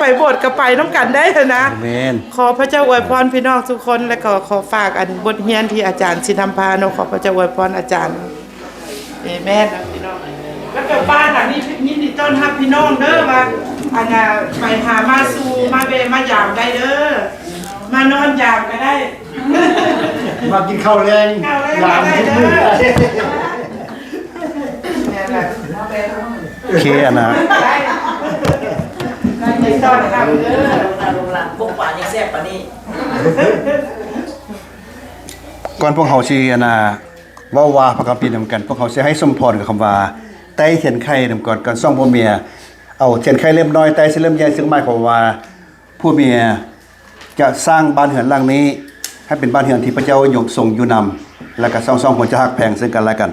ໄປໂບດກໍໄປນຳກັນໄດ້ນະ. ແມ່ນ. ຂໍພະເຈົ້າອວຍພອນພີ່ນ້ອງທຸກຄົນ ແລະກໍຂໍຝາກອັນບົດຮຽນທີ່ອາຈານຊິນຳພາເນາະ. ຂໍພະເຈົ້າອວຍພອນອາຈານ. ເອແມ່ນນະພີ່ນ້ອງ. ແລ້ວກໍບ້ານຫຼັງນີ້ຍິນດີຕ້ອນຮັບພີ່ນ້ອງເດີ ວ່າອັນນ່າໄປຫາມາສູ່ ມາແວ່ມາຢາມໄດ້ເດີ ມານອນຢາມກໍໄດ້ ມາກິນເຂົ້າແລງ ເຂົ້າແລງ ຢາມ ກໍໄດ້ເດີ. ໂອເຄ ອັນນ່າ ໄດ້ ຍິນດີຕ້ອນຮັບເດີ. ລູກຫຼານ ບົກປາຍັງແຊບປານນີ້. ກ່ອນພວກເຮົາຊິ ອັນນ່າ ເວົ້າວ່າພະຄຳພີນຳກັນ, ພວກເຮົາຊິໃຫ້ສົມພອນກັບຄຳວ່າ ໄຕ້ທຽນໄຂນຳກັນ. ກ່ອນ ສອງຜົວເມຍເອົາທຽນໄຂເຫຼັ້ມນ້ອຍ ໄຕ້ໃສ່ເຫຼັ້ມໃຫຍ່ ຊຶ່ງໝາຍຄວາມວ່າ ຜົວເມຍຈະສ້າງບ້ານເຮືອນຫຼັງນີ້ໃຫ້ເປັນບ້ານເຮືອນທີ່ພະເຈົ້າຊົງຢູ່ນຳ ແລະກະທັງສອງຄົນຈະຮັກແພງເຊິ່ງກັນແລະກັນ.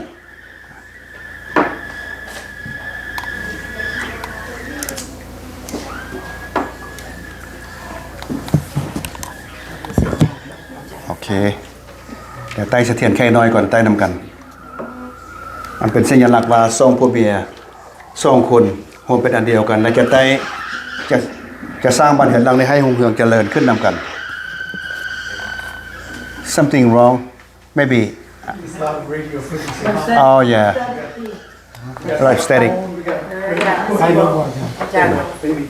ໂອເຄ ດຽວໄຕ້ສະຖຽນໄຂ່ນ້ອຍກ່ອນ ໄຕ້ນຳກັນ. ມັນເປັນສັນຍາລັກວ່າສອງຜົວເມຍ ສອງຄົນໂຮມເປັນອັນດຽວກັນ ແລະ ຈະໄດ້ ຈະ ຈະສ້າງບ້ານເຮືອນຫຼັງນີ້ໃຫ້ຮຸ່ງເຮືອງຈະເລີນຂຶ້ນນຳກັນ. Something wrong? Maybe. It's not radio frequency. Oh, yeah. Right, static.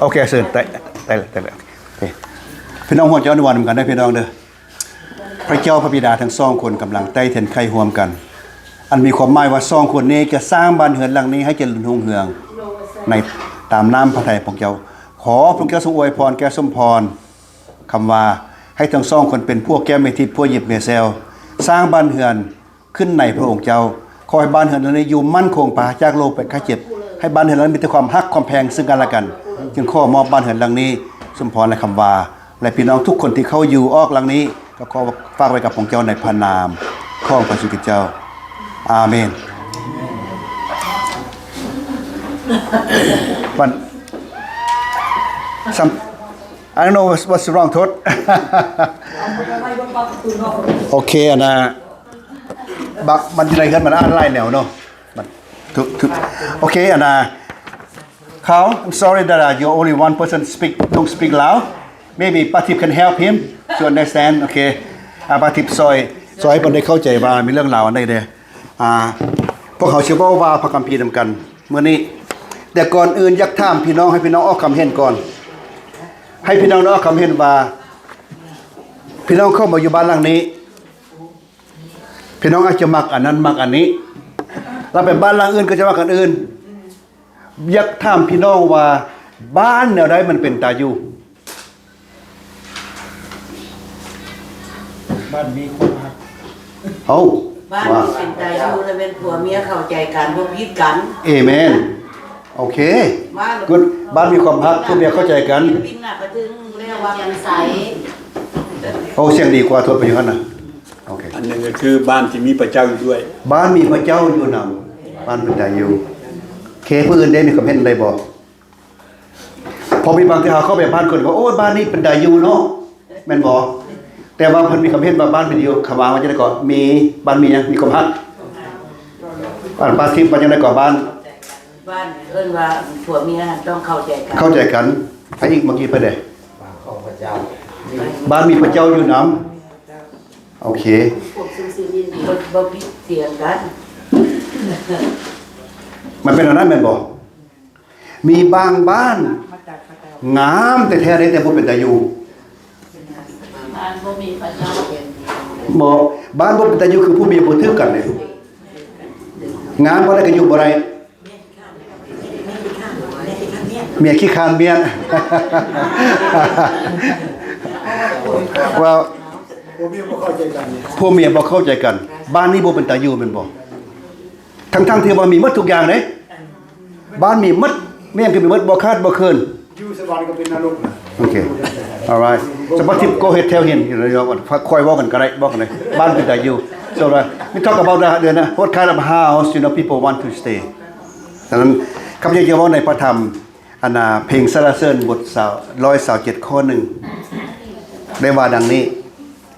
ໂອເຄ ເຊີນ ໄດ້ ໄດ້ ໄດ້ ໂອເຄ ພີ່ນ້ອງ ຮ່ວມຈະອະນຸວານນຳກັນເດີ ພີ່ນ້ອງເດີ. ພະເຈົ້າພະບິດາທັງສອງຄົນກຳລັງໄຕ້ທຽນໄຂຮ່ວມກັນ ອັນມີຄວາມໝາຍວ່າສອງຄົນນີ້ຈະສ້າງບ້ານເຮືອນຫຼັງນີ້ໃຫ້ຈະເລີນຮຸ່ງເຮືອງໃນຕາມນ້ຳພະໄທຂອງເຈົ້າ. ຂໍພະເຈົ້າຊົງອວຍພອນແກ່ສົມພອນ ຄຳວ່າ ໃຫ້ທັງສອງຄົນເປັນຜົວແກ້ວເມຍທິບ ຜົວຫຍິບເມຍແຊວ ສ້າງບ້ານເຮືອນ ຂຶ້ນໃນພະອົງເຈົ້າ. ຂໍໃຫ້ບ້ານເຮືອນຫຼັງນີ້ຢູ່ໝັ້ນຄົງ ປາສະຈາກໂລກໄພໄຂ້ເຈັບ, ໃຫ້ບ້ານເຮືອນຫຼັງນີ້ມີແຕ່ຄວາມຮັກຄວາມແພງເຊິ່ງກັນແລະກັນ. ຈຶ່ງຂໍມອບບ້ານເຮືອນຫຼັງນີ້ ສົມພອນ ແລະ ຄຳວ່າ ແລະ ພີ່ນ້ອງທຸກຄົນທີ່ເຂົ້າຢູ່ອອກຫຼັງນີ້ ກໍຂໍຝາກໄວ້ກັບພະອົງເຈົ້າໃນພະນາມຂອງພະເຢຊູຄຣິດເຈົ້າ. ອາເມນ. ມັນ I don't know what's, what's wrong, Todd. ໂອເຄ ອັນນ່າ ບັກ ມັນຢູ່ໃນເຮືອນ ມັນອ່ານຫຼາຍແນວເນາະ ມັນ ທຸກ ທຸກ ໂອເຄ ອັນນ່າ Carl, I'm sorry that, uh, you're only one person speak, don't speak loud. Maybe ປ້າທິບ can help him to understand. ໂອເຄ ອ່າ ປ້າທິບຊ່ອຍ ຊ່ອຍໃຫ້ເພິ່ນໄດ້ເຂົ້າໃຈວ່າມີເລື່ອງລາວອັນໃດແດ່. ອ່າ ພວກເຮົາຊິເວົ້າວ່າພະຄຳພີນຳກັນມື້ນີ້ ແຕ່ກ່ອນອື່ນຢາກຖາມພີ່ນ້ອງ ໃຫ້ພີ່ນ້ອງອອກຄຳເຫັນກ່ອນ ໃຫ້ພີ່ນ້ອງໄດ້ອອກຄຳເຫັນວ່າ ພີ່ນ້ອງເຂົ້າມາຢູ່ບ້ານຫຼັງນີ້ ພີ່ນ້ອງອາດຈະມັກອັນນັ້ນ ມັກອັນນີ້ ລະໄປບ້ານຫຼັງອື່ນກໍຈະມັກອັນອື່ນ. ຢາກຖາມພີ່ນ້ອງວ່າ ບ້ານແນວໃດມັນເປັນຕາຢູ່? ບ້ານມີຄວາມຮັກ. ເອົ້າ ບ້ານເປັນຕາຢູ່ ລະແມ່ນຜົວເມຍເຂົ້າໃຈກັນ ບໍ່ຜິດກັນ. ເອເມນ. ໂອເຄ Good. ບ້ານມີຄວາມຮັກ ຜົວເມຍເຂົ້າໃຈກັນ. ໂອ້ ສຽງດີກວ່າ ໂທດ ໄປຢູ່ຫັ້ນນະ. ໂອເຄ ອັນໜຶ່ງກໍຄືບ້ານທີ່ມີພະເຈົ້າຢູ່ດ້ວຍ. ບ້ານມີພະເຈົ້າຢູ່ນຳ ບ້ານເປັນຕາຢູ່. ໂອເຄ ຜູ້ອື່ນເດ້ ມີຄວາມເຫັນໃດບໍ່? ເພາະມີບາງເທື່ອເຮົາເຂົ້າໄປບ້ານຄົນກໍ ໂອ້ຍ ບ້ານນີ້ເປັນຕາຢູ່ເນາະ ແມ່ນບໍ່? ແຕ່ວ່າເພິ່ນມີຄວາມເຫັນວ່າບ້ານເປັນຢູ່ ຄຳວ່າວ່າຈັ່ງໃດກໍ ມີ ບ້ານມີຫຍັງ? ມີຄວາມຮັກ. ອັນປາທິບວ່າຈັ່ງໃດກໍ? ບ້ານ ບ້ານເອີ້ນວ່າຜົວເມຍຕ້ອງເຂົ້າໃຈກັນ ເຂົ້າໃຈກັນ. ໃຜອີກ? ເມື່ອກີ້ເພິ່ນເດ້ ບ້ານຂອງພະເຈົ້າ ບ້ານມີພະເຈົ້າຢູ່ນຳ. ໂອເຄ ພວກຊຸມຊີນີ້ບໍ່ ບໍ່ຜິດສຽງກັນ. ມັນເປັນອັນນັ້ນແມ່ນບໍ່? ມີບາງບ້ານງາມແທ້ໆເດ້ ແຕ່ບໍ່ເປັນຕາຢູ່. ບ້ານບໍ່ມີພະເຈົ້າ. ບໍ່ ບ້ານບໍ່ເປັນຕາຢູ່ ຄືຜົວເມຍບໍ່ຖືກກັນເດ້. ງາມເທົ່າໃດກໍຢູ່ບໍ່ໄດ້. ເມຍຂີ້ຄ້ານມຽນ. Well, ຜົວເມຍບໍ່ເຂົ້າໃຈກັນ. ບ້ານນີ້ບໍ່ເປັນຕາຢູ່ແມ່ນບໍ່? ທັງໆທີ່ວ່າມີໝົດທຸກຢ່າງເດ້. ບ້ານມີໝົດ ແມ່ນຄືມີໝົດ ບໍ່ຂາດບໍ່ເຂີນ. ຢູ່ສະຫວັນກໍເປັນນະລົກນະ. ໂອເຄ alright. So ປາທິບ go ahead, tell him, you know, ຄ່ອຍເວົ້າກັນກໍໄດ້ ບອກກັນເລີຍ ບ້ານເປັນຕາຢູ່. So, uh, we talk about the, the, what kind of house, you know, people want to stay. ສະນັ້ນ ຂ້າພະເຈົ້າຈະເວົ້າໃນພະທຳ ອັນນ່າ ເພງສັນລະເສີນ ບົດຊາວ ຮ້ອຍຊາວເຈັດ ຂໍ້ໜຶ່ງ ໄດ້ວ່າດັ່ງນີ້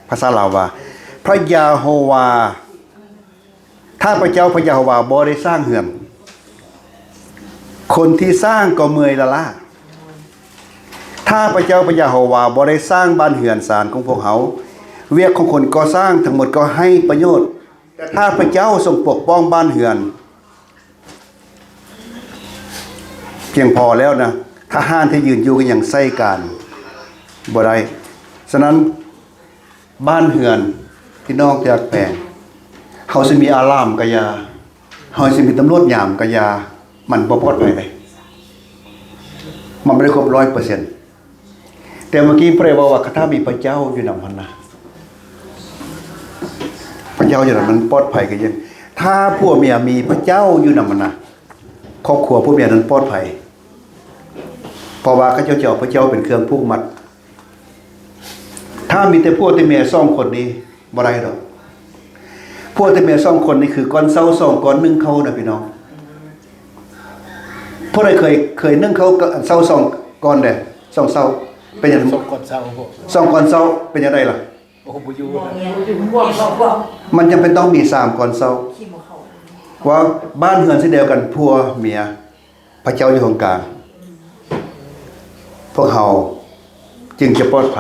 ພາສາລາວວ່າ ພະຢາໂຮວາ ຖ້າພະເຈົ້າພະຢາໂຮວາບໍ່ໄດ້ສ້າງເຮືອນ ຄົນທີ່ສ້າງກໍເມື່ອຍລ້າໆ. ຖ້າ ຖ້າພະເຈົ້າພະຢາໂຮວາບໍ່ໄດ້ສ້າງບ້ານເຮືອນຊານຂອງພວກເຮົາ, ວຽກຂອງຄົນກໍ່ສ້າງທັງໝົດກໍໄຮ້ປະໂຫຍດ. ແຕ່ຖ້າພະເຈົ້າຊົງປົກປ້ອງບ້ານເຮືອນ ພຽງພໍແລ້ວນະ, ທະຫານທີ່ຢືນຢູ່ກໍຍັງໃຊ້ການບໍ່ໄດ້. ສະນັ້ນ ບ້ານເຮືອນພີ່ນ້ອງທີ່ຮັກແພງ, ເຮົາຊິມີອາຣາມກະຢ່າ, ເຮົາຊິມີຕຳຫຼວດຍາມກະຢ່າ, ມັນບໍ່ປອດໄພເດ້, ມັນບໍ່ໄດ້ຄົບຮ້ອຍເປີເຊັນ. ແຕ່ເມື່ອກີ້ຜູ້ໃດເວົ້າວ່າ ຖ້າມີພະເຈົ້າຢູ່ນຳຫັ້ນນະ, ພະເຈົ້າຢູ່ນຳມັນປອດໄພກະຍັງ. ຖ້າຜົວເມຍມີພະເຈົ້າຢູ່ນຳຫັ້ນນະ, ຄອບຄົວຜົວເມຍນັ້ນປອດໄພ, ເພາະວ່າເຂົາເຈົ້າຈະເອົາພະເຈົ້າເປັນເຄື່ອງຜູກມັດ. ຖ້າມີແຕ່ຜົວແຕ່ເມຍສອງຄົນນີ້ບໍ່ໄດ້ດອກ. ຜົວແຕ່ເມຍສອງຄົນນີ້ຄືກ້ອນເຊົ້າສອງກ້ອນໜຶ້ງເຂົ້ານະພີ່ນ້ອງ. ຜູ້ໃດເຄີຍ ເຄີຍໜຶ້ງເຂົ້າເຊົ້າສອງກ້ອນແດ່? ສອງເຊົ້າເປັນຫຍັງ? ສອງກ້ອນເຊົ້າ ສອງກ້ອນເຊົ້າເປັນຈັ່ງໃດລະ? ໂອ້ ບໍ່ຢູ່. ມັນຈຳເປັນຕ້ອງມີສາມກ້ອນເຊົ້າ. ວ່າບ້ານເຮືອນຊິດຽວກັນ ຜົວເມຍ ພະເຈົ້າຢູ່ຂອງການ, ພວກເຮົາຈຶ່ງຈະປອດໄພ.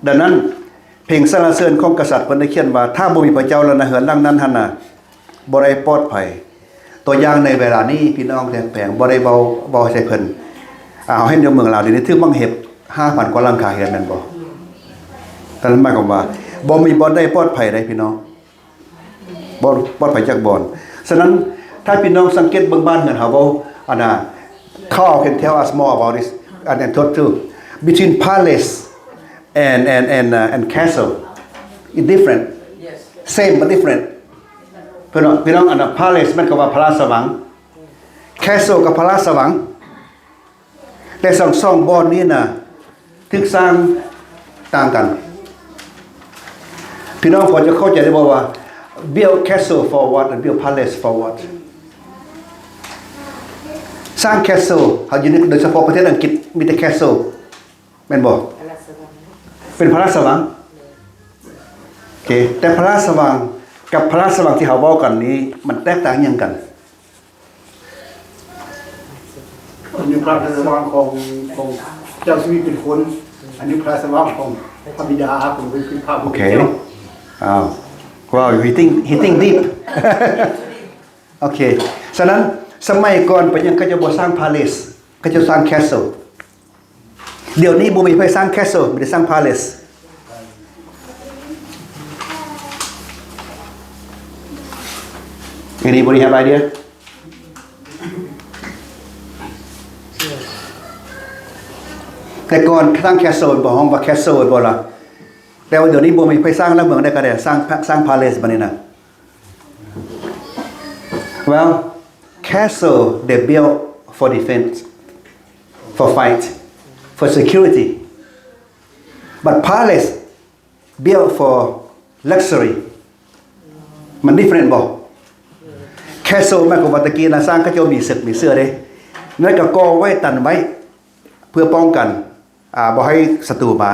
ດັ່ງນັ້ນ ເພງສັນລະເສີນຂອງກະສັດເພິ່ນໄດ້ຂຽນວ່າ ຖ້າບໍ່ມີພະເຈົ້າແລ້ວນະ ເຮືອນຫຼັງນັ້ນຫັ້ນນະ ບໍ່ໄດ້ປອດໄພ. ຕົວຢ່າງໃນເວລານີ້ ພີ່ນ້ອງທີ່ຮັກແພງ ບໍ່ໄດ້ເວົ້າ ເວົ້າໃສ່ເພິ່ນ. ອາ ເຮົາເຫັນຢູ່ເມືອງລາວດຽວນີ້ຖືກບັງເຫັບຫ້າພັນກວ່າຫຼັງຄາເຮືອນແມ່ນບໍ່? ນັ້ນໝາຍຄວາມວ່າ ບໍ່ມີບ່ອນໃດປອດໄພໄດ໋ພີ່ນ້ອງ. ບໍ່ປອດໄພຈັກບ່ອນ. ສະນັ້ນ ຖ້າພີ່ນ້ອງສັງເກດເບິ່ງບ້ານເຮືອນເຮົາ ເວົ້າ ອັນນ່າ Carl can tell us more about this and, and talk too. Between palace and, and, and, uh, and castle, it's different. Same but different. ພີ່ນ້ອງ ພີ່ນ້ອງ ອັນນ່າ palace ແມ່ນຄຳວ່າພະລາຊະວັງ, castle ກໍພະລາຊະວັງ. ແຕ່ສອງ ສອງບ່ອນນີ້ນະ ຖືກສ້າງຕ່າງກັນ. ພີ່ນ້ອງພໍຈະເຂົ້າໃຈໄດ້ບໍ່ວ່າ build castle for what and build palace for what? ສ້າງ castle ເຮົາຢູ່ໃນ ໂດຍສະເພາະປະເທດອັງກິດມີແຕ່ castle ແມ່ນບໍ່? ເປັນພະລາຊະວັງ. ໂອເຄ ແຕ່ພະລາຊະວັງກັບພະລາຊະວັງທີ່ເຮົາເວົ້າກັນນີ້ ມັນແຕກຕ່າງຫຍັງກັນ? ອັນນີ້ພະລາຊະວັງຂອງ ຂອງເຈົ້າຊີວິດເປັນຄົນ, ອັນນີ້ພະລາຊະວັງຂອງພະບິດາ ຂອງເປັນພະຜູ້ເປັນເຈົ້າ. ໂອເຄ ອ້າວ wow, he think, he think deep. ໂອເຄ ສະນັ້ນ ສະໄໝກ່ອນເປັນຫຍັງເຂົາເຈົ້າບໍ່ສ້າງ palace, ເຂົາເຈົ້າສ້າງ castle? ດຽວນີ້ບໍ່ມີໃຜສ້າງ castle, ມີແຕ່ສ້າງ palace. Anybody have idea? ແຕ່ກ່ອນສ້າງ castle ບໍ່ ຮ້ອງວ່າ castle ບໍ່ລະ? ແຕ່ວ່າດຽວນີ້ບໍ່ມີໃຜສ້າງລະ, ເມືອງໃດກໍໄດ້ ສ້າງ ສ້າງ palace ບັດນີ້ນະ. Well, castle they built for defense, for fight, for security. But palace built for luxury. ມັນ different ບໍ່? Castle ໝາຍຄວາມວ່າແຕ່ກີ້ນະ ຊ້າງເຂົາເຈົ້າມີເສິກມີເສື້ອເດ້, ນັ້ນກໍກໍ່ໄວ້ ຕັນໄວ້ ເພື່ອປ້ອງກັນ ອ່າ ບໍ່ໃຫ້ສັດຕູມາ,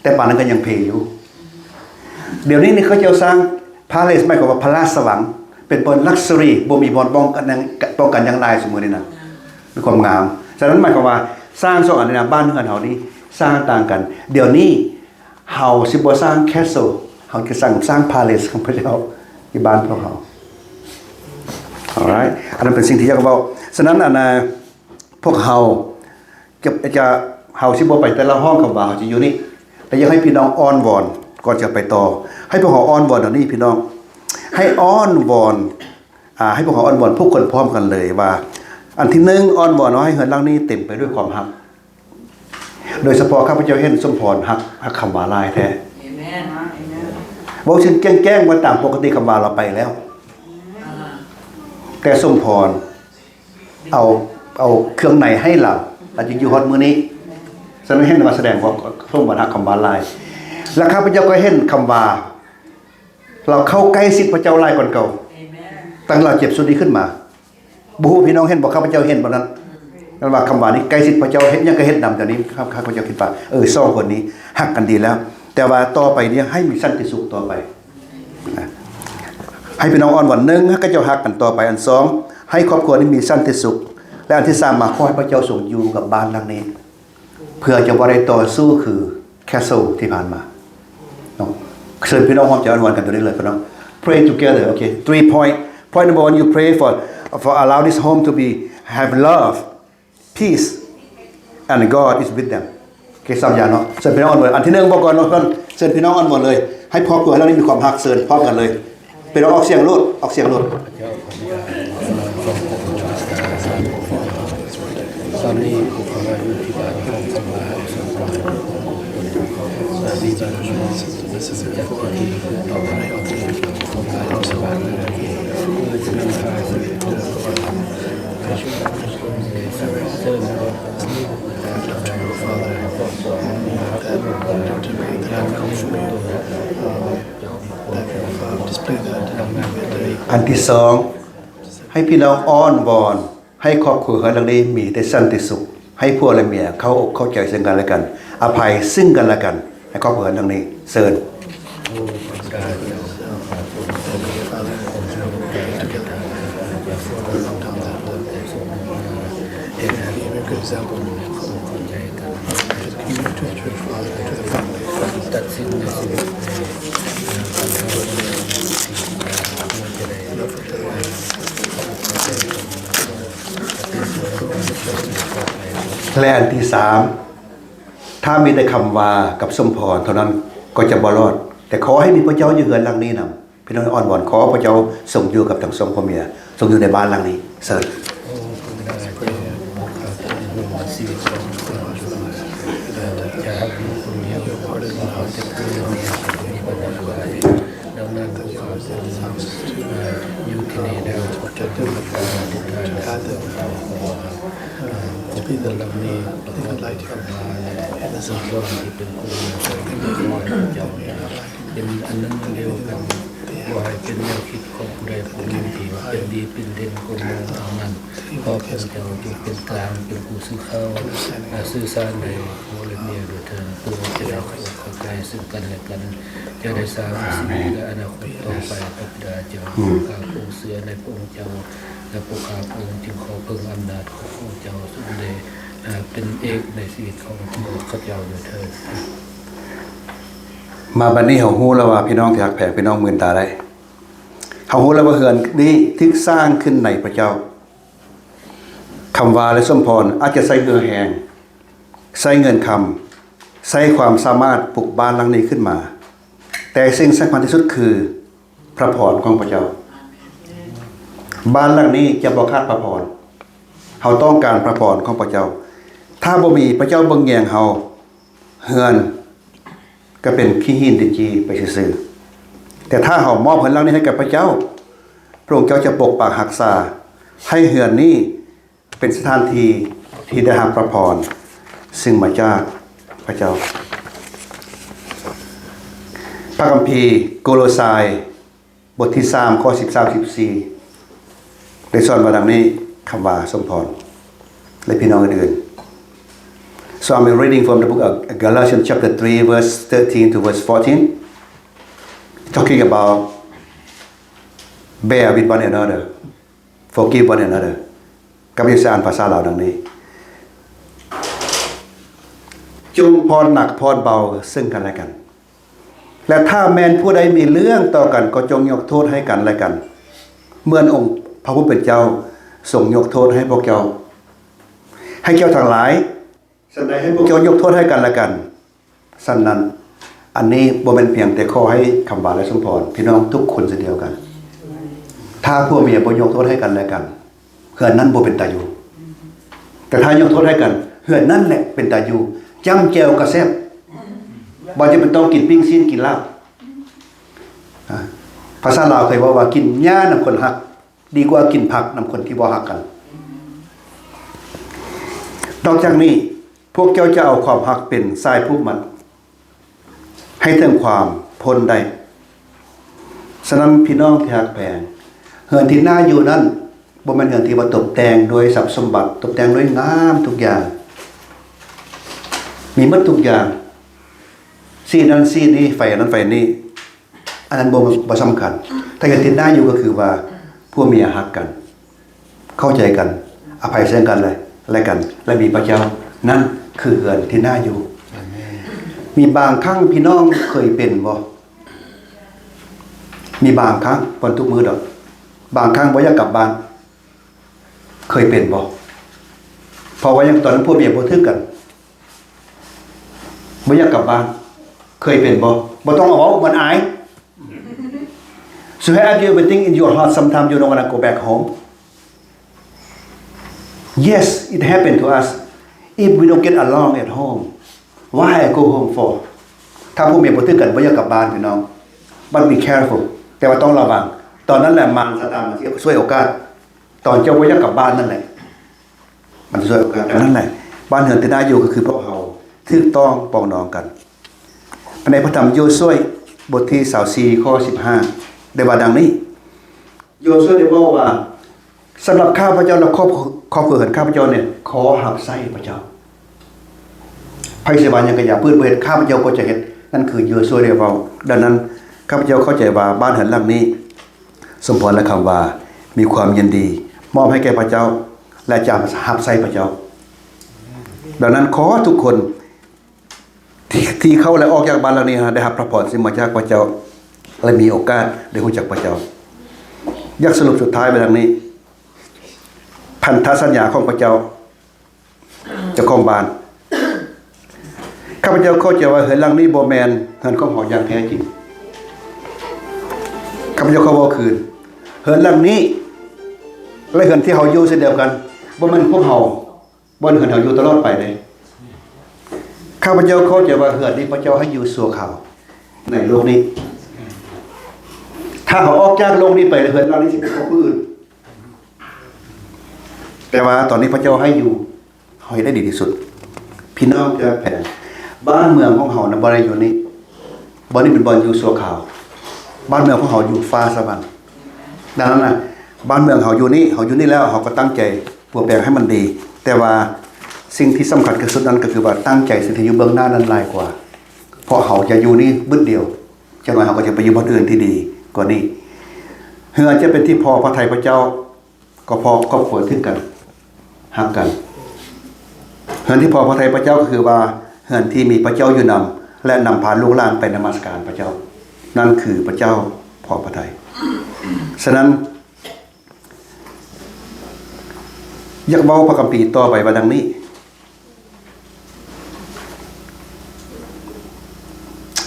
ແຕ່ປານນັ້ນກໍຍັງເພຢູ່. ດຽວນີ້ນີ້ເຂົາເຈົ້າສ້າງ palace ໝາຍຄວາມວ່າພະລາຊະວັງ, ເປັນບ່ອນ luxury ບໍ່ມີບ່ອນປ້ອງກັນຫຍັງ ປ້ອງກັນຫຍັງຫຼາຍຊຸມື້ນີ້ນະ, ມີຄວາມງາມ. ສະນັ້ນໝາຍຄວາມວ່າ ສ້າງສອງອັນນີ້ນະ ບ້ານເຮືອນເຮົານີ້ສ້າງຕ່າງກັນ. ດຽວນີ້ເຮົາຊິບໍ່ສ້າງ castle, ເຮົາຈະສ້າງ ສ້າງ palace ຂອງພະເຈົ້າທີ່ບ້ານພວກເຮົາ. Alright, ອັນນັ້ນເປັນສິ່ງທີ່ຢາກເວົ້າ. ສະນັ້ນ ອັນນ່າ ພວກເຮົາຈະ ຈະ ເຮົາຊິບໍ່ໄປແຕ່ລະຫ້ອງຄຳວ່າ ເຮົາຈະຢູ່ນີ້, ແຕ່ຢາກໃຫ້ພີ່ນ້ອງອ້ອນວອນ ກ່ອນຈະໄປຕໍ່, ໃຫ້ພວກເຮົາອ້ອນວອນດຽວນີ້ພີ່ນ້ອງ, ໃຫ້ອ້ອນວອນ ອ່າ ໃຫ້ພວກເຮົາອ້ອນວອນທຸກຄົນພ້ອມກັນເລີຍວ່າ ອັນທີໜຶ່ງ ອ້ອນວອນວ່າໃຫ້ເຮືອນຫຼັງນີ້ເຕັມໄປດ້ວຍຄວາມຮັກ. ໂດຍສະເພາະຂ້າພະເຈົ້າເຫັນສົມພອນຮັກ ຮັກຄຳວ່າຫຼາຍແທ້. ເວົ້າເຊິ່ງແຈ້ງໆ ວ່າຕາມປົກກະຕິຄຳວ່າລາວໄປແລ້ວ, ແຕ່ສົມພອນ ເອົາ ເອົາເຄື່ອງໃນໃຫ້ລາວ ລາວຈຶ່ງຢູ່ຮອດມື້ນີ້. ສະນັ້ນເຫັນວ່າສະແດງວ່າສົມພອນຮັກຄຳວ່າຫຼາຍ. ແລະ ຂ້າພະເຈົ້າກໍເຫັນຄຳວ່າ ລາວເຂົ້າໃກ້ຊິດພະເຈົ້າຫຼາຍກວ່າເກົ່າ, ຕັ້ງລາວເຈັບຊຸດນີ້ຂຶ້ນມາ. ບໍ່ຮູ້ພີ່ນ້ອງເຫັນບໍ່? ຂ້າພະເຈົ້າເຫັນແບບນັ້ນ, ນັ້ນວ່າຄຳວ່ານີ້ໃກ້ຊິດພະເຈົ້າ, ເຮັດຫຍັງກໍເຮັດນຳ. ຕອນນີ້ຂ້າ ຂ້າພະເຈົ້າຄິດວ່າ ເອີ ສອງຄົນນີ້ຮັກກັນດີແລ້ວ, ແຕ່ວ່າຕໍ່ໄປນີ້ໃຫ້ມີສັນຕິສຸກຕໍ່ໄປ. ໃຫ້ພີ່ນ້ອງອ້ອນວອນ ໜຶ່ງ ໃຫ້ເຂົາເຈົ້າຮັກກັນຕໍ່ໄປ, ອັນສອງ ໃຫ້ຄອບຄົວນີ້ມີສັນຕິສຸກ, ແລະ ອັນທີສາມມາ ຂໍໃຫ້ພະເຈົ້າຊົງຢູ່ກັບບ້ານຫຼັງນີ້. ເພື່ອຈະບໍ່ໄດ້ຕໍ່ສູ້ຄື Castle ທີ່ຜ່ານມາເນາະ. ເຊີນພີ່ນ້ອງຮ່ວມໃຈອ້ອນວອນກັນຕົວນີ້ເລີຍພີ່ນ້ອງ. Pray together. Okay, three point. Point number one, you pray for, for allow this home to be, have love, peace, and God is with them. ໂອເຄ ສາມຢ່າງເນາະ. ເຊີນພີ່ນ້ອງອ້ອນວອນ. ອັນທີໜຶ່ງ ບອກກ່ອນເນາະ ເຊີນພີ່ນ້ອງອ້ອນວອນເລີຍ ໃຫ້ຄອບຄົວເຮົານີ້ມີຄວາມຮັກ. ເຊີນພ້ອມກັນເລີຍ. ເປັນ ອອກສຽງໂລດ ອອກສຽງໂລດ. ຕອນນີ້ ອັນທີສອງ ໃຫ້ພີ່ນ້ອງອ້ອນວອນ ໃຫ້ຄອບຄົວເຮືອນຫຼັງນີ້ມີແຕ່ສັນຕິສຸກ, ໃຫ້ຜົວແລະເມຍເຂົ້າອົກເຂົ້າໃຈເຊິ່ງກັນແລະກັນ, ອະໄພເຊິ່ງກັນແລະກັນ, ໃຫ້ຄອບຄົວເຮືອນຫຼັງນີ້. ເຊີນ. Love for the ແລະ ອັນທີສາມ ຖ້າມີແຕ່ຄຳວ່າກັບສົມພອນເທົ່ານັ້ນກໍຈະບໍ່ລອດ, ແຕ່ຂໍໃຫ້ມີພະເຈົ້າຢູ່ເຮືອນຫຼັງນີ້ນຳ. ພີ່ນ້ອງອ້ອນວອນຂໍພະເຈົ້າຊົງຢູ່ກັບທັງສອງຜົວເມຍ, ຊົງຢູ່ໃນບ້ານຫຼັງນີ້. ເຊີນ. ດັ່ງນັ້ນ ພວກເຮົາຈຶ່ງ ເອີ່ ຢູ່ທີ່ນີ້ແລ້ວ ຂໍເຈົ້າຈົ່ງຮັບເອົາອະທິຖານ ເອີ່ ຂອງຄົນເຫຼົ່ານີ້ ແລະ ຂໍໃຫ້ເຈົ້າ ເປັນຜູ້ນຳພວກເຈົ້າ ເປັນອັນໜຶ່ງອັນດຽວກັນ, ບໍ່ໃຫ້ເປັນແນວຄິດຂອງຜູ້ໃດຜູ້ໜຶ່ງທີ່ວ່າເປັນດີເປັນເດັ່ນກວ່າໝູ່ເທົ່ານັ້ນ. ຂໍພວກເຈົ້າຈົ່ງເປັນກາງ ເປັນຜູ້ສື່ຂ່າວ ແລະ ສື່ສານໃຫ້ຜົວແລະເມຍດ້ວຍເທີ້ນ, ເພື່ອຈະໄດ້ເຂົ້າໃຈເຊິ່ງກັນແລະກັນ, ຈະໄດ້ສ້າງຊີວິດ ແລະ ອະນາຄົດຕໍ່ໄປກັບບິດາເຈົ້າ. ອືມ ຂ້າພະອົງເຊື່ອໃນພະອົງເຈົ້າ ແລະ ພວກຂ້າພະອົງຈຶ່ງຂໍເພິ່ງອຳນາດຂອງພະອົງເຈົ້າ ຊົງໄດ້ ເປັນເອກໃນຊີວິດຂອງພວກຂ້າພະເຈົ້າດ້ວຍເທີ້ນ. ມາບັດນີ້ເຮົາຮູ້ແລ້ວວ່າ ພີ່ນ້ອງທີ່ຮັກແພງ, ພີ່ນ້ອງມື່ນຕາໄດ້. ເຮົາຮູ້ແລ້ວວ່າເຮືອນນີ້ຖືກສ້າງຂຶ້ນໃນພະເຈົ້າ. ຄຳວ່າ ແລະ ສົມພອນອາດຈະໃຊ້ເຫື່ອແຮງ, ໃຊ້ເງິນຄຳ, ໃຊ້ຄວາມສາມາດປຸກບ້ານຫຼັງນີ້ຂຶ້ນມາ, ແຕ່ສິ່ງສຳຄັນທີ່ສຸດຄື ພະພອນຂອງພະເຈົ້າ. ບ້ານຫຼັງນີ້ຈະບໍ່ຂາດພະພອນ. ເຮົາຕ້ອງການພະພອນຂອງພະເຈົ້າ. ຖ້າບໍ່ມີພະເຈົ້າເບິ່ງແຍງເຮົາ, ເຮືອນກໍເປັນຂີ້ຫີນດິນຈີ່ໄປຊື່ໆ. ແຕ່ຖ້າເຮົາມອບເຮືອນຫຼັງນີ້ໃຫ້ກັບພະເຈົ້າ, ພະອົງເຈົ້າຈະປົກປັກຮັກສາໃຫ້ເຮືອນນີ້ ເປັນສະຖານທີ່ທີ່ໄດ້ຮັບພະພອນ ຊຶ່ງມາຈາກພະເຈົ້າ. ພະຄຳພີໂກໂລຊາຍ ບົດທີສາມ ຂໍ້ສິບສາມ ສິບສີ່ ໄດ້ສອນວ່າດັ່ງນີ້, ຄຳວ່າສົມພອນ ແລະ ພີ່ນ້ອງອື່ນໆ. So I'm reading from the book of Galatians chapter three, verse thirteen to verse fourteen, talking about bear with one another, forgive one another. ກັບເອກສານພາສາລາວດັ່ງນີ້, ຈົ່ງຜ່ອນໜັກຜ່ອນເບົາເຊິ່ງກັນແລະກັນ, ແລະ ຖ້າແມ່ນຜູ້ໃດມີເລື່ອງຕໍ່ກັນ ກໍຈົ່ງຍົກໂທດໃຫ້ກັນແລະກັນ, ເໝືອນອົງພະຜູ້ເປັນເຈົ້າຊົງຍົກໂທດໃຫ້ພວກເຈົ້າ. ໃຫ້ເຈົ້າທັງຫຼາຍ ສັນໃດໃຫ້ພວກເຈົ້າຍົກໂທດໃຫ້ກັນແລະກັນ. ສະນັ້ນ ອັນນີ້ບໍ່ແມ່ນພຽງແຕ່ຂໍໃຫ້ຄຳວ່າ ແລະ ສົມພອນ ພີ່ນ້ອງທຸກຄົນເຊັ່ນດຽວກັນ. ຖ້າຜົວເມຍບໍ່ຍົກໂທດໃຫ້ກັນແລະກັນ, ເຮືອນນັ້ນບໍ່ເປັນຕາຢູ່. ແຕ່ຖ້າຍົກໂທດໃຫ້ກັນ, ເຮືອນນັ້ນແຫຼະເປັນຕາຢູ່, ຈ້ຳແຈ່ວກໍແຊບ, ບໍ່ຈຳເປັນຕ້ອງກິນປີ້ງຊີ້ນກິນລາບ. ອາ ພາສາລາວເຄີຍເວົ້າວ່າ ກິນຫຍ້ານຳຄົນຮັກ ດີກວ່າກິນຜັກນຳຄົນທີ່ບໍ່ຮັກກັນ. ນອກຈາກນີ້, ພວກເຈົ້າຈະເອົາຄວາມຮັກເປັນສາຍຜູກມັດ ໃຫ້ເຖິງຄວາມພົ້ນໄດ້. ສະນັ້ນ ພີ່ນ້ອງທີ່ຮັກແພງ, ເຮືອນທີ່ໜ້າຢູ່ນັ້ນ ບໍ່ແມ່ນເຮືອນທີ່ວ່າຕົບແຕ່ງດ້ວຍຊັບສົມບັດ, ຕົບແຕ່ງດ້ວຍງາມທຸກຢ່າງ, ມີໝົດທຸກຢ່າງ, ສີນັ້ນສີນີ້, ໄຟນັ້ນໄຟນີ້, ອັນນັ້ນບໍ່ ບໍ່ສຳຄັນ. ແຕ່ເຮືອນທີ່ໜ້າຢູ່ກໍຄືວ່າ ຜົວເມຍຮັກກັນ, ເຂົ້າໃຈກັນ, ອະໄພເຊິ່ງກັນແລະ ແລະກັນ ແລະ ມີພະເຈົ້ານັ້ນ ຄືເຮືອນທີ່ໜ້າຢູ່. ອາເມນ. ມີບາງຄັ້ງພີ່ນ້ອງເຄີຍເປັນບໍ່? ມີບາງຄັ້ງ, ບໍ່ທຸກມື້ດອກ, ບາງຄັ້ງບໍ່ຢາກກັບບ້ານ. ເຄີຍເປັນບໍ່? ເພາະວ່າຫຍັງ? ຕອນນັ້ນຜົວເມຍບໍ່ຖືກກັນ, ບໍ່ຢາກກັບບ້ານ. ເຄີຍເປັນບໍ່? ບໍ່ຕ້ອງເອົາເວົ້າ, ມັນອາຍ. So have you ever think in your heart, sometimes you don't wanna go back home? Yes, it happened to us. If we don't get along at home, why I go home for? ຖ້າຜົວເມຍບໍ່ຖືກກັນ, ບໍ່ຢາກກັບບ້ານ, ພີ່ນ້ອງ. But be careful, ແຕ່ວ່າຕ້ອງລະວັງ. ຕອນນັ້ນແຫຼະ ມານຊາຕານມັນຊິສວຍໂອກາດ. ຕອນເຈົ້າບໍ່ຢາກກັບບ້ານນັ້ນແຫຼະ ມັນຊິສວຍໂອກາດ. ນັ້ນແຫຼະ ບ້ານເຮືອນທີ່ໜ້າຢູ່ກໍຄືພວກເຮົາຖືກຕ້ອງປອງດອງກັນ. ໃນພະທຳໂຢຊວຍ ບົດທີຊາວສີ່ ຂໍ້ສິບຫ້າ ໄດ້ວ່າດັ່ງນີ້, ໂຢຊວຍໄດ້ເວົ້າວ່າ, ສຳລັບຂ້າພະເຈົ້າ ແລະ ຄອບ ຄອບຄົວເຮືອນຂ້າພະເຈົ້ານີ້ ຂໍຮັບໃຊ້ພະເຈົ້າ. ໃຜຊິວ່າຫຍັງກໍຢ່າ, ເພິ່ນບໍ່ເຮັດ ຂ້າພະເຈົ້າກໍຈະເຮັດ. ນັ້ນຄືໂຢຊວຍໄດ້ເວົ້າ. ດັ່ງນັ້ນ ຂ້າພະເຈົ້າເຂົ້າໃຈວ່າ ບ້ານເຮືອນຫຼັງນີ້ ສົມພອນ ແລະ ຄຳວ່າ ມີຄວາມຍິນດີ ມອບໃຫ້ແກ່ພະເຈົ້າ ແລະ ຈະຮັບໃຊ້ພະເຈົ້າ. ດັ່ງນັ້ນ ຂໍທຸກຄົນ ທີ່ ທີ່ເຂົ້າ ແລະ ອອກຈາກບ້ານຫຼັງນີ້ ໃຫ້ໄດ້ຮັບພະພອນ ທີ່ມາຈາກພະເຈົ້າ ແລະ ມີໂອກາດໄດ້ຮູ້ຈັກພະເຈົ້າ. ຢາກສະຫຼຸບສຸດທ້າຍໄວ້ດັ່ງນີ້, ພັນທະສັນຍາຂອງພະເຈົ້າ, ເຈົ້າຂອງບ້ານ, ຂ້າພະເຈົ້າເຂົ້າໃຈວ່າເຮືອນຫຼັງນີ້ບໍ່ແມ່ນເຮືອນຂອງເຮົາຢ່າງແທ້ຈິງ. ຂ້າພະເຈົ້າຂໍເວົ້າຄືນ, ເຮືອນຫຼັງນີ້ ແລະ ເຮືອນທີ່ເຮົາຢູ່ເຊັ່ນດຽວກັນ ບໍ່ແມ່ນຂອງເຮົາ. ບ່ອນເຮືອນເຮົາຢູ່ຕະຫຼອດໄປເດ້. ຂ້າພະເຈົ້າເຂົ້າໃຈວ່າເຮືອນນີ້ພະເຈົ້າໃຫ້ຢູ່ຊົ່ວຄາວໃນໂລກນີ້. ຖ້າເຮົາອອກຈາກໂລກນີ້ໄປ, ເຮືອນເຫຼົ່ານີ້ຊິເປັນຂອງຜູ້ອື່ນ. ແຕ່ວ່າຕອນນີ້ພະເຈົ້າໃຫ້ຢູ່, ເຮົາເຮັດໄດ້ດີທີ່ສຸດ. ພີ່ນ້ອງທີ່ຮັກແພງ, ບ້ານເມືອງຂອງເຮົານະ ບໍ່ໄດ້ຢູ່ນີ້. ບ່ອນນີ້ເປັນບ່ອນຢູ່ຊົ່ວຄາວ. ບ້ານເມືອງຂອງເຮົາຢູ່ຟ້າສະຫວັນ. ດັ່ງນັ້ນນະ, ບ້ານເມືອງເຮົາຢູ່ນີ້, ເຮົາຢູ່ນີ້ແລ້ວ, ເຮົາກໍຕັ້ງໃຈປົວແປງໃຫ້ມັນດີ. ແຕ່ວ່າສິ່ງທີ່ສຳຄັນທີ່ສຸດນັ້ນກໍຄືວ່າຕັ້ງໃຈສິ່ງທີ່ຢູ່ເບື້ອງໜ້ານັ້ນຫຼາຍກວ່າ. ເພາະເຮົາຈະຢູ່ນີ້ບຶດດຽວ, ຈັກໜ້ອຍເຮົາກໍຈະໄປຢູ່ບ່ອນອື່ນທີ່ດີກວ່ານີ້. ເຮືອນຈະເປັນທີ່ພໍພະໄທພະເຈົ້າ, ກໍເພາະຄອບຄົວຖືກກັນ, ຮັກກັນ. ເຮືອນທີ່ພໍພະໄທພະເຈົ້າກໍຄືວ່າ ເຮືອນທີ່ມີພະເຈົ້າຢູ່ນຳ ແລະ ນຳພາລູກຫຼານໄປນະມັດສະການພະເຈົ້າ. ນັ້ນຄືພະເຈົ້າພໍພະໄທ. ສະນັ້ນ, ຢາກເວົ້າພະຄຳພີຕໍ່ໄປວ່າດັ່ງນີ້,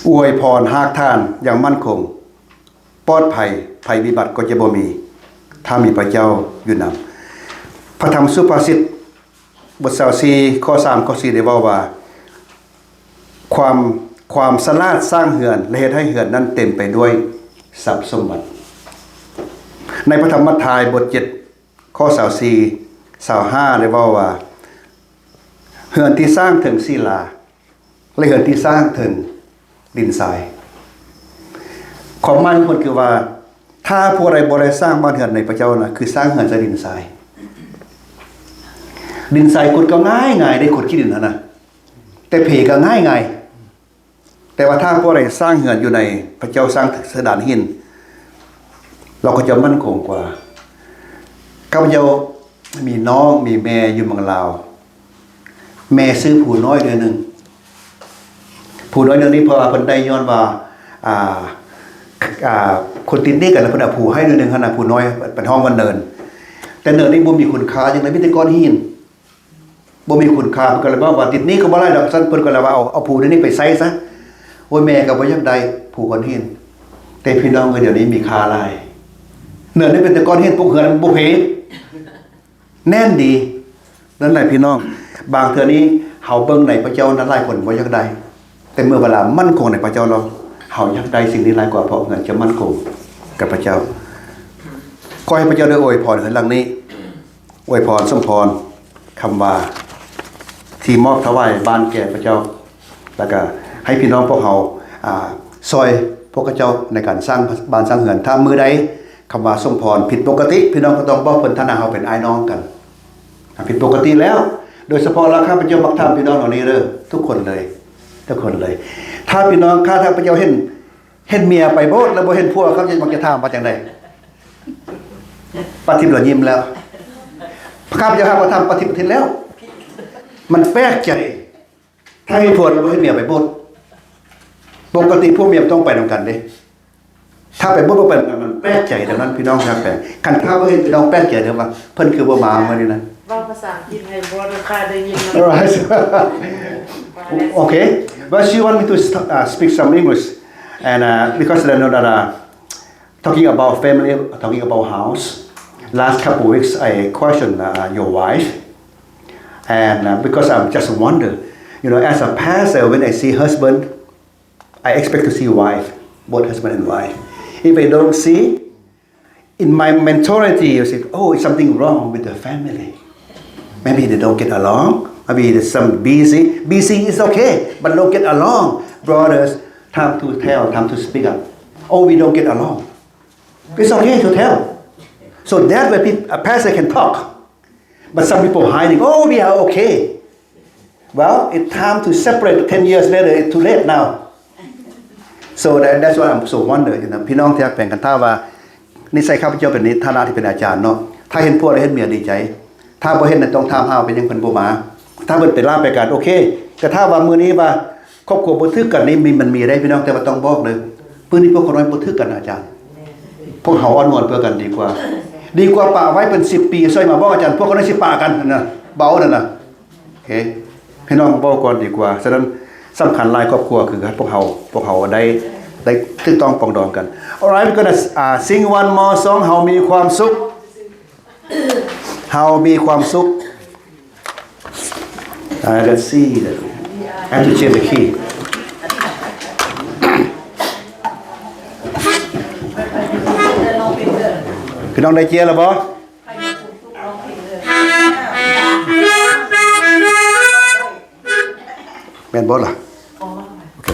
ອວຍພອນຮາກຖານຢ່າງໝັ້ນຄົງ, ປອດໄພ, ໄພວິບັດກໍຈະບໍ່ມີ, ຖ້າມີພະເຈົ້າຢູ່ນຳ. ພະທຳສຸພາສິດ ບົດຊາວສີ່ ຂໍ້ສາມ ຂໍ້ສີ່ ໄດ້ເວົ້າວ່າ, ຄວາມ, ຄວາມສະຫຼາດສ້າງເຮືອນ ແລະ ເຮັດໃຫ້ເຮືອນນັ້ນເຕັມໄປດ້ວຍຊັບສົມບັດ. ໃນພະທຳມັດທາຍ ບົດເຈັດ ຂໍ້ຊາວສີ່ ຊາວຫ້າ ໄດ້ເວົ້າວ່າ, ເຮືອນທີ່ສ້າງເທິງສີລາ ແລະ ເຮືອນທີ່ສ້າງເທິງດິນຊາຍ. ຄວາມໝາຍຂອງເພິ່ນຄືວ່າ ຖ້າຜູ້ໃດບໍ່ໄດ້ສ້າງບ້ານເຮືອນໃນພະເຈົ້ານະ ຄືສ້າງເຮືອນໃສ່ດິນຊາຍ. ດິນຊາຍຂຸດກໍງ່າຍໆເດ້, ຂຸດຂີ້ດິນຫັ້ນນະ, ແຕ່ເພກໍງ່າຍໆ. ແຕ່ວ່າຖ້າຜູ້ໃດສ້າງເຮືອນຢູ່ໃນພະເຈົ້າ, ສ້າງເທິງດານຫີນ, ລາວກໍຈະໝັ້ນຄົງກວ່າ. ຂ້າພະເຈົ້າມີນ້ອງມີແມ່ຢູ່ເມືອງລາວ, ແມ່ຊື່ພູນ້ອຍເດືອນໜຶ່ງ. ພູນ້ອຍເດືອນນີ້ ເພາະວ່າເພິ່ນໄດ້ຍ້ອນວ່າ, ອ່າ, ອ່າ, ຄົນຕິດໜີ້ກັນ ແລ້ວເພິ່ນເອົາພູໃຫ້ເດືອນໜຶ່ງຫັ້ນນະ, ພູນ້ອຍ, ເພິ່ນຮ້ອງວ່າເນີນ. ແຕ່ເນີນນີ້ບໍ່ມີຄຸນຄ່າຫຍັງເລີຍ, ມີແຕ່ກ້ອນຫີນ. ບໍ່ມີຄຸນຄ່າ, ເພິ່ນກໍເລີຍບອກວ່າ ຕິດໜີ້ກໍບໍ່ຫຼາຍດອກ, ຊັ້ນເພິ່ນກໍເລີຍວ່າ ເອົາ, ເອົາພູນີ້ໄປໃຊ້ຊະ. ໂອ້ຍ, ແມ່ກໍບໍ່ຢາກໄດ້ພູກ້ອນຫີນ, ແຕ່ພີ່ນ້ອງເອີຍ, ດຽວນີ້ມີຄ່າຫຼາຍ. ເນີນນີ້ເປັນແຕ່ກ້ອນຫີນ, ປຸກເຮືອນມັນບໍ່ເພ. ແໜ້ນດີ. ນັ້ນແຫຼະພີ່ນ້ອງ, ບາງເທື່ອນີ້ເຮົາເບິ່ງໃນພະເຈົ້ານັ້ນ ຫຼາຍຄົນບໍ່ຢາກໄດ້, ແຕ່ເມື່ອເວລາໝັ້ນຄົງໃນພະເຈົ້າແລ້ວ, ເຮົາຢາກໄດ້ສິ່ງນີ້ຫຼາຍກວ່າ, ເພາະເຮົາຈະໝັ້ນຄົງກັບພະເຈົ້າ. ຂໍໃຫ້ພະເຈົ້າໄດ້ອວຍພອນເຮືອນຫຼັງນີ້, ອວຍພອນສົມພອນຄຳວ່າທີ່ມອບຖວາຍບ້ານແກ່ພະເຈົ້າ, ແລ້ວກະໃຫ້ພີ່ນ້ອງພວກເຮົາ, ອາ, ຊ່ອຍພວກເຂົາເຈົ້າໃນການສ້າງບ້ານສ້າງເຮືອນ. ຖ້າມື້ໃດ ຄຳວ່າສົມພອນຜິດປົກກະຕິ, ພີ່ນ້ອງກໍຕ້ອງບອກເພິ່ນ, ຖານະເຮົາເປັນອ້າຍນ້ອງກັນ, ຜິດປົກກະຕິແລ້ວ. ໂດຍສະເພາະລະ ຂ້າພະເຈົ້າມັກຖາມພີ່ນ້ອງເຫຼົ່ານີ້ເດີ, ທຸກຄົນເລີຍ, ທຸກຄົນເລີຍ. ຖ້າພີ່ນ້ອງ, ຂ້າພະເຈົ້າເຫັນ, ເຫັນເມຍໄປໂບດແລ້ວບໍ່ເຫັນຜົວ, ຂ້າພະເຈົ້າມັກຈະຖາມວ່າຈັ່ງໃດ? ປ້າທິບລາວຍິ້ມແລ້ວ. ຂ້າພະເຈົ້າຫາກວ່າຖາມປ້າທິບ, ປ້າທິບແລ້ວ. ມັນແປກໃຈ. ຖ້າເຮັດຜົວແລ້ວບໍ່ເຮັດເມຍໄປໂບດ. ປົກກະຕິຜົວເມຍຕ້ອງໄປນຳກັນເດ້. ຖ້າໄປບໍ່ ບໍ່ໄປ ມັນແປກໃຈແນວນັ້ນ ພີ່ນ້ອງທີ່ຮັກແພງ. ຄັນຖ້າບໍ່ເຫັນ ພີ່ນ້ອງແປກໃຈເດີວ່າເພິ່ນຄືບໍ່ມາມື້ນີ້ນະ. ເວົ້າພາສາອັງກິດໃຫ້ບໍ່ ຂ້າໄດ້ຍິນນຳ. All right. Okay. Well, she want me to st-, uh, speak some English. And, uh, because I know that, uh, talking about family, talking about house, last couple weeks I question, uh, your wife. And, uh, because I'm just wonder, you know, as a pastor, when I see husband, I expect to see wife, both husband and wife. If I don't see, in my mentality, you say, "Oh, it's something wrong with the family. Maybe they don't get along. Maybe there's some busy." Busy is okay, but don't get along. Brothers, time to tell, time to speak up. "Oh, we don't get along." It's okay to tell. So that way peop-, a pastor can talk. But some people hiding, "Oh, we are okay." Well, it's time to separate. Ten years later, it's too late now. So that, that's why I'm so wonder, you know, ພີ່ນ້ອງທີ່ຮັກແພງກັນ, ຖ້າວ່ານິໄສຂ້າພະເຈົ້າເປັນໃນຖານະທີ່ເປັນອາຈານເນາະ, ຖ້າເຫັນຜົວແລະເຫັນເມຍດີໃຈ, ຖ້າບໍ່ເຫັນນະ ຕ້ອງຖາມຫາວ່າເປັນຫຍັງເພິ່ນບໍ່ມາ. ຖ້າເພິ່ນໄປລາໄປການ ໂອເຄ, ແຕ່ຖ້າວ່າມື້ນີ້ວ່າຄອບຄົວບໍ່ຖືກກັນນີ້ ມີ ມັນມີໄດ້ ພີ່ນ້ອງ, ແຕ່ວ່າຕ້ອງບອກເດີ, ມື້ນີ້ພວກຂ້ານ້ອຍບໍ່ຖືກກັນ ອາຈານ. ພວກເຮົາອ່ອນໂຫຍນເພື່ອກັນດີກວ່າ, ດີກວ່າປະໄວ້ເປັນສິບປີ ໃສ່ມາບອກອາຈານ, ພວກຂ້ານ້ອຍຊິປະກັນນະ, ເບົານັ້ນນະ. ໂອເຄ ພີ່ນ້ອງເວົ້າກ່ອນດີກວ່າ. ສະນັ້ນສຳຄັນຫຼາຍຄອບຄົວ ຄືໃຫ້ພວກເຮົາ ພວກເຮົາໄດ້ ໄດ້ຖືກຕ້ອງປອງດອງກັນ. Alright, we're gonna, uh, sing one more song. ເຮົາມີຄວາມສຸກ ເຮົາມີຄວາມສຸກ. Uh, let's see. I have to change the key. ພີ່ນ້ອງໄດ້ເຈ້ຍແລ້ວບໍ່? ແມ່ນບໍ່ລະ? ໂອເຄ.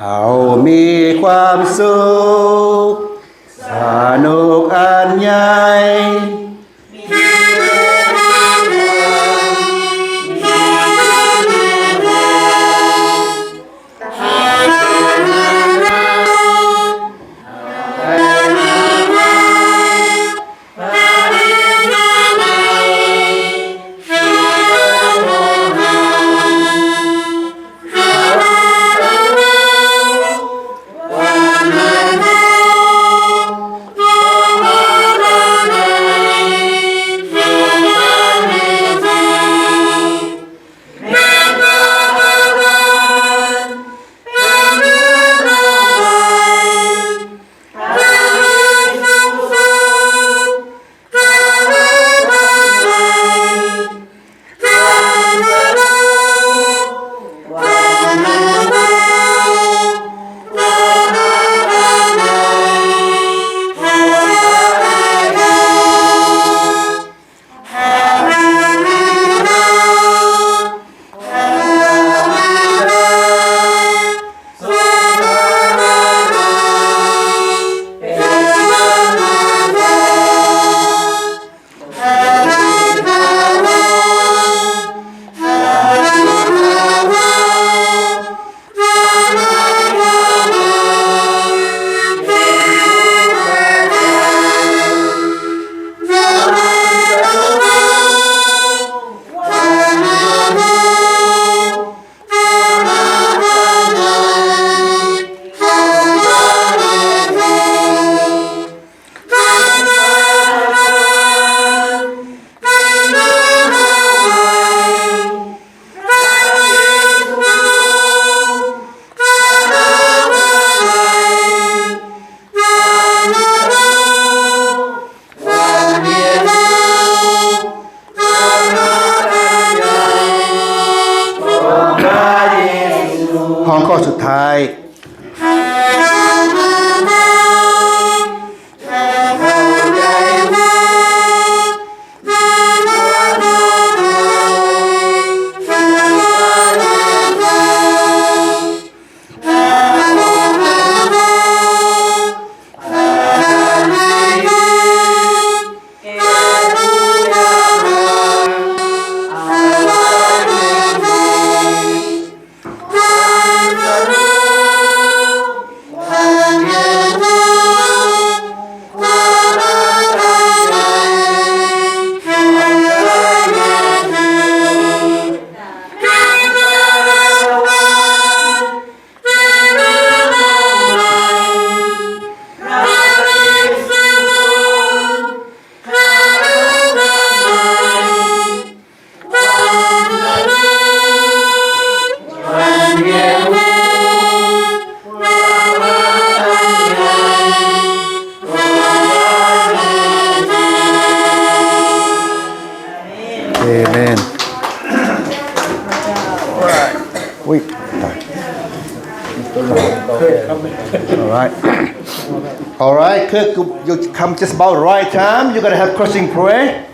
ເຮົາມີຄວາມສຸກ ສະໜຸກອັນໃຫຍ່. All right. All right, Kirk, you, you come just about right time. You're gonna have closing prayer.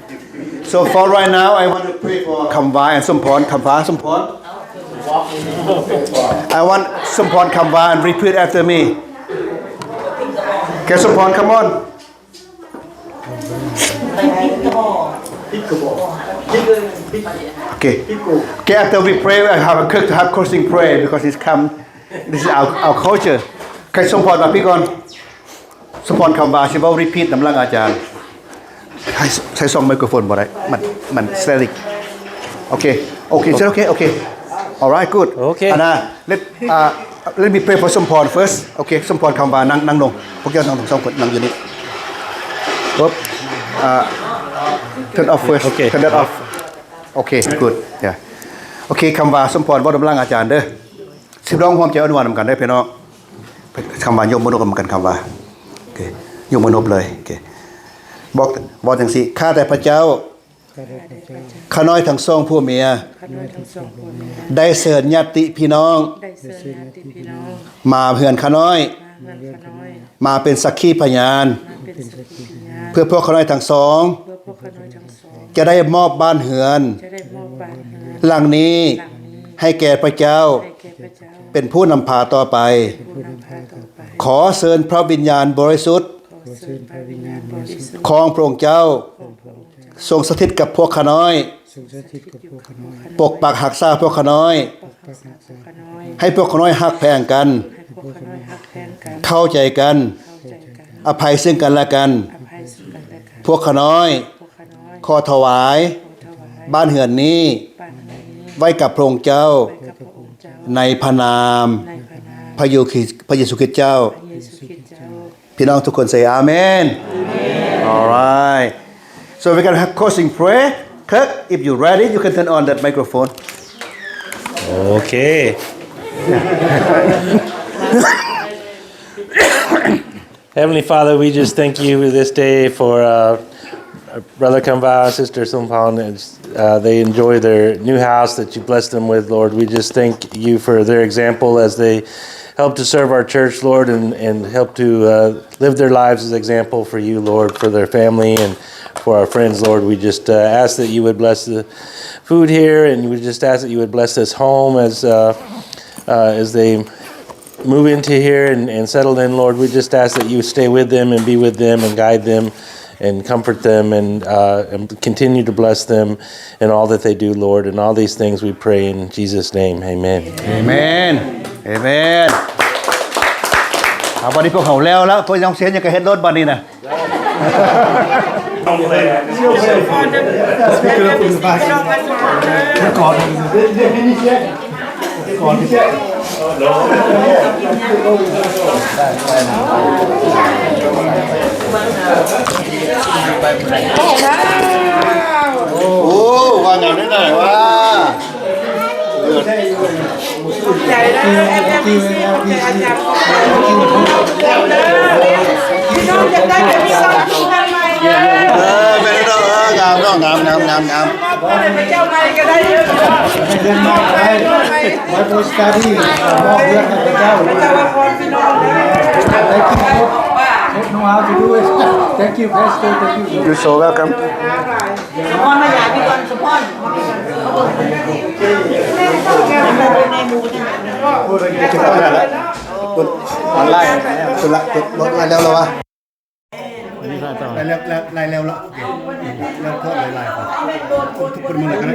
So for right now, I want to pray for Kamva and Sompon. Kamva, Sompon. I want Sompon, Kamva, and repeat after me. Okay, Sompon, come on. Okay. Okay, after we pray, I have a Kirk to have closing prayer because it's come, this is our, our culture. ໃຫ້ສົມພອນມາພີ້ກ່ອນ ສົມພອນຄຳວ່າຊິເວົ້າ repeat ນຳຫຼັງອາຈານ. ໃຊ້ ໃຊ້ສອງໄມໂຄຣໂຟນບໍ່ໄດ້ ມັນ ມັນ static. Okay, okay, is that okay? Okay. All right, good. Okay. ອັນນ່າ let, uh, let me pray for ສົມພອນ first. Okay, ສົມພອນຄຳວ່າ ນັ່ງ ນັ່ງລົງ. ພວກເຈົ້ານັ່ງລົງສອງຄົນ ນັ່ງຢູ່ນີ້. ປຶບ uh, turn off first. Okay. Turn that off. Okay, good. Yeah. Okay, ຄຳວ່າ ສົມພອນ ເວົ້ານຳຫຼັງອາຈານເດີ້. ສິບລອງຮ່ວມໃຈອະນຸໂມທນານຳກັນເດີ້ພີ່ນ້ອງ. ຄຳວ່າ ຍົກມືນົບນຳກັນ ຄຳວ່າ ໂອເຄ ຍົກມືນົບເລີຍ. ໂອເຄ ບອກ ເວົ້າຈັ່ງຊີ້ ຂ້າແຕ່ພະເຈົ້າ ຂ້ານ້ອຍທັງສອງຜົວເມຍ ໄດ້ເຊີນຍາດຕິພີ່ນ້ອງ ມາເຮືອນຂ້ານ້ອຍ ມາເປັນສັກຂີພະຍານ ເພື່ອພວກຂ້ານ້ອຍທັງສອງ ຈະໄດ້ມອບບ້ານເຮືອນ ຫຼັງນີ້ ໃຫ້ແກ່ພະເຈົ້າ ເປັນຜູ້ນຳພາຕໍ່ໄປ. ຂໍເຊີນພະວິນຍານບໍລິສຸດ ຂອງພະອົງເຈົ້າ ຊົງສະຖິດກັບພວກຂ້ານ້ອຍ ປົກປັກຮັກສາພວກຂ້ານ້ອຍ ໃຫ້ພວກຂ້ານ້ອຍຮັກແພງກັນ ເຂົ້າໃຈກັນ ອະໄພເຊິ່ງກັນແລະກັນ. ພວກຂ້ານ້ອຍ ຂໍຖວາຍບ້ານເຮືອນນີ້ ໄວ້ກັບພະອົງເຈົ້າ ໃນພະນາມ ພະເຢຊູ ພະເຢຊູຄຣິດເຈົ້າ. ພີ່ນ້ອງທຸກຄົນ say amen. All right, so we're gonna have closing prayer. Kirk, if you're ready, you can turn on that microphone. Okay. Heavenly Father, we just thank you this day for, uh, Brother Kamva and Sister Sumpon. As, uh, they enjoy their new house that you blessed them with, Lord. We just thank you for their example as they help to serve our church, Lord, and, and help to, uh, live their lives as example for you, Lord, for their family and for our friends, Lord. We just, uh, ask that you would bless the food here, and we just ask that you would bless this home as, uh, uh, as they move into here and, and settle in, Lord. We just ask that you stay with them and be with them and guide them and comfort them and, uh, and continue to bless them in all that they do, Lord. And all these things we pray in Jesus' name. Amen. Amen. Amen. ເອົາ ບັດນີ້ພວກເຮົາແລ້ວລະ ພວກນ້ອງເຊນຍັງກະເຮັດລົດບັດນີ້ນະ. ໂອ້ ວ່າງາມແນວໃດວະ. ໃຫຍ່ເດີ ເອັມ ເອັມ ບີ ຊີ ຂອງແຕ່ອາຈານ ພີ່ນ້ອງຢາກໄດ້ເປັນສາວຜູ້ໃໝ່ເດີ. ເອີ ແມ່ນເດີ ເອີ ງາມເນາະ ງາມ ງາມ ງາມ ງາມ. ມອບເພື່ອໃຫ້ພະເຈົ້າໃໝ່ກະໄດ້ເດີ. ເປັນໝາຍໄວ້ ໄວ້ Bible study ມອບເພື່ອໃຫ້ພະເຈົ້າ. ພະເຈົ້າອວຍພອນພີ່ນ້ອງເດີ. Thank you. Don't know how to do it. Thank you, Pastor. Thank you. You're so welcome. ສະພອນມາຢາມພີ່ກ່ອນ ສະພອນ. ອອນລາຍ ສຸດລະ ລົດໄລ່ແລ້ວລະວະ. ໄລ່ແລ້ວ ໄລ່ແລ້ວລະ. ໂອເຄ ແລ້ວໂທດໄລ່ໆ ທຸກຄົນມື້ນະກະໄດ້.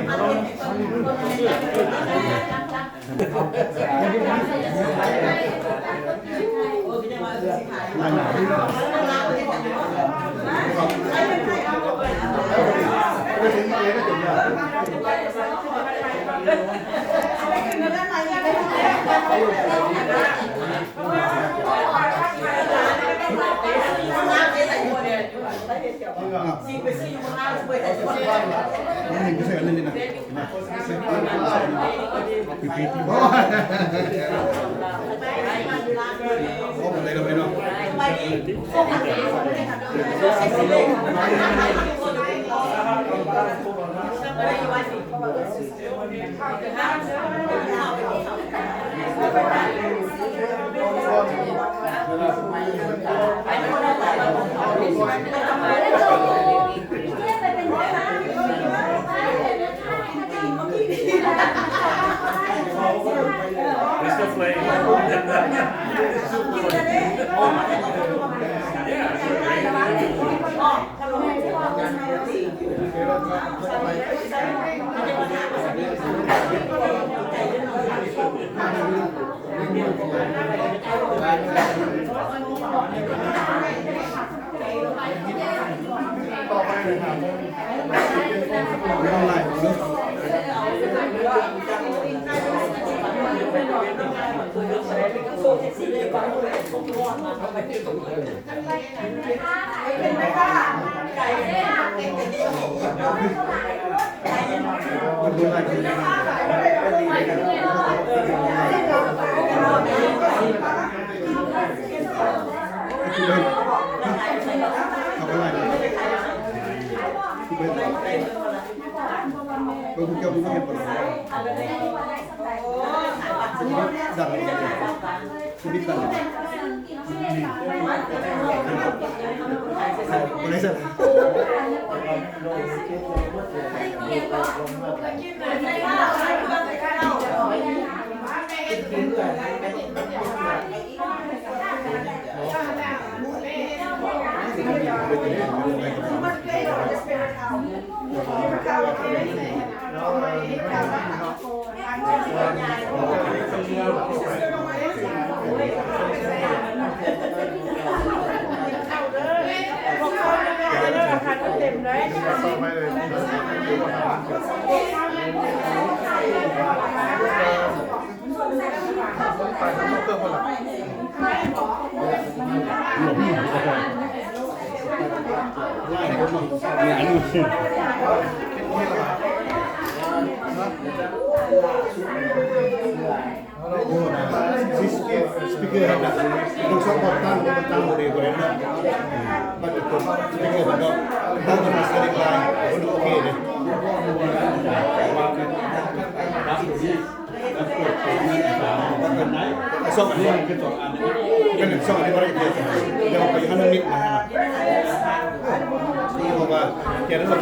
Mister Flame. Yeah.